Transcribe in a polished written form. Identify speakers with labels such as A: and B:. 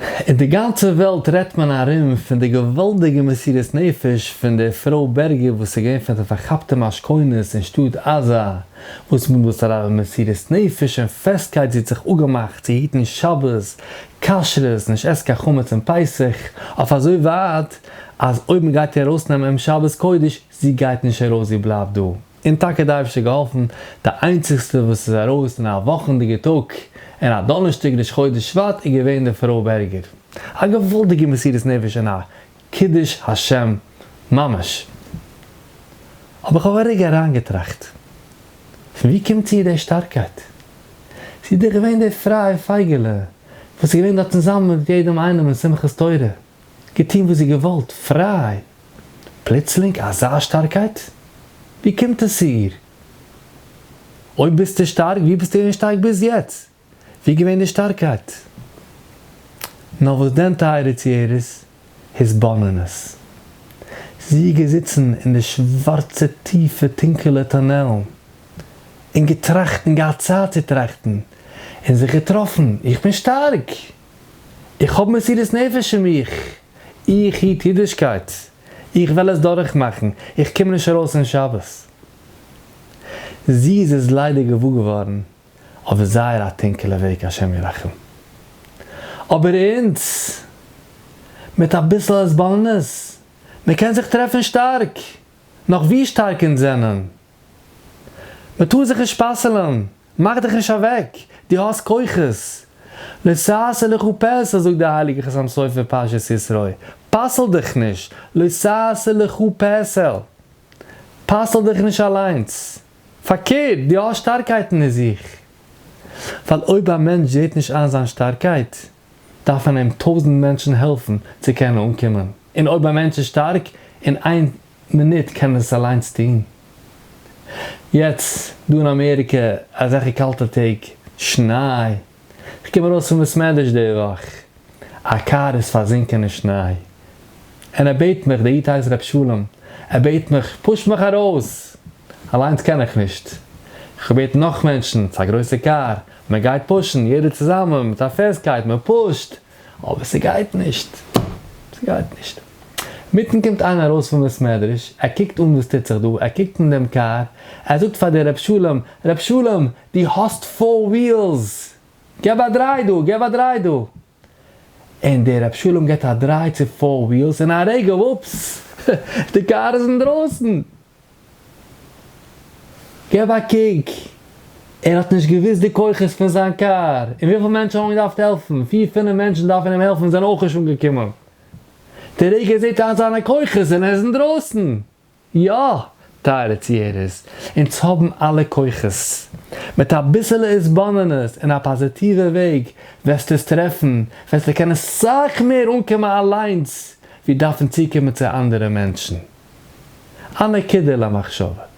A: אין די גאנצע וועלט רעדט מען ארום פון די געוואלדיגע מסירות נפש פון די פרוי בערגער וואס איז געווען פון די פארכאפטע משכונות אין שטאט עזה, וואס מיט וואסארא מסירות נפש און פעסטקייט זי האט זיך אפגעמאכט צו היטן שבת, כשרות, נישט עסן קיין חמץ אום פסח, אויף אזוי ווייט אז אויב מען גייט איר ארויסנעמען אום שבת קודש, זי גייט נישט ארויס זי בלייבט דא. און טאקע די אייבערשטער געהאלפן, די איינציגסטע וואס איז ארויס אין א וואכענדיגע טאג, אין א דאנערשטאג ראש חודש שבט איז געווען די פרוי בערגער. א געוואלדיגע מסירות נפש און א קידוש השם ממש. אבער כ'האב א רגע אריינגעטראכט, פון ווי קומט צו איר די שטארקייט? זי איז דאך געווען די פרייע פייגעלע וואס איז געווען דארט צוזאמען מיט יעדעם איינעם אין שמחת תורה, געטון וואס זי געוואלט, פריי. פלוצלינג אזא שטארקייט? ווי קומט עס צו איר? אויב ביסטו שטארק, ווי ביסטו געווען שטארק ביז יעצט? ווי געווען די שטארקייט? נאר וואס דען טייערע צוהערערס, התבוננות. זי איז געזיצן אין די שווארצע טיפע טונקעלע טונעלן, און געטראכט און געהאט צייט צו טראכטן, און זיך געטראפן, איך בין שטארק! איך האב מסירות נפש אין מיך! איך היט אידישקייט! איך וועל עס דורכמאכן! איך קום נישט ארויס אין שבת! זי איז עס ליידער געוואר געווארן אויף זייער א טונקעלע וועג השם ירחם. אבער אונז, מיט אביסל התבוננות, מען קען זיך טרעפן שטארק, נאך ווי שטארק אונז זענען. מען טאר זיך נישט פסל'ן, מאך דיך נישט אוועק, דו האסט כוחות. לא תעשה לך פסל זאגט דער הייליגער חתם סופר פרשת יתרו, פסל דיך נישט, לא תעשה לך פסל, פסל דיך נישט אליינס. פארקערט, דו האסט שטארקייטן אין זיך. ווייל אויב א מענטש זעט נישט איין זיין שטארקייט, דארפן אים טויזנט מענטשן העלפן צו קענען אנקומען. און אויב א מענטש איז שטארק, אין איין מינוט קען ער עס אליינס טון. יעצט דא אין אמעריקע, אזעלכע קאלטע טעג, שניי, כ'קום ארויס פון בית מדרש די וואך, א קאר איז פארזינקען אין שניי, און ער בעט מיך, דער איד הייסט ר' שלום, ער בעט מיך, push מיך ארויס! אליינס קען איך נישט. כ'בעט נאך מענטשן, ס'איז א גרויסע קאר, מען גייט push ן, יעדער צוזאמען, מיט א פעסטקייט, מען push ט, אבער ס'גייט נישט, ס'גייט נישט. מיטן קומט איינער ארויס פון בית מדרש, ער קוקט אן וואס טוט זיך דא, ער קוקט אין דעם קאר, ער זאגט פאר דער ר' שלום, ר' שלום, דו האסט four wheels! געב א דריי דא! געב א דריי דא! און דער רב שלום געבט א דריי צו four wheels אין א רגע אופס! די קאר איז אינדרויסן! געב א קוק! ער האט נישט געוואוסט די כוחות פון זיין קאר! און וויפיל מענטשן האבן געדארפט העלפן? פיר פינף מענטשן דארפן אים העלפן זענען אויך נישט אנגעקומען! די רגע ער זעט איין זיינע כוחות און ער איז אינדרויסן! יא, טייערע צוהערערס, אונז האבן אלע כוחות. מיט אביסעלע התבוננות און א פאזיטיווע וועג וועסטו עס טרעפן, וועסטו קענען סאך מער אנקומען אליינס ווי דארפן צוקומען צו אנדערע מענטשן. א נקודה למחשבה.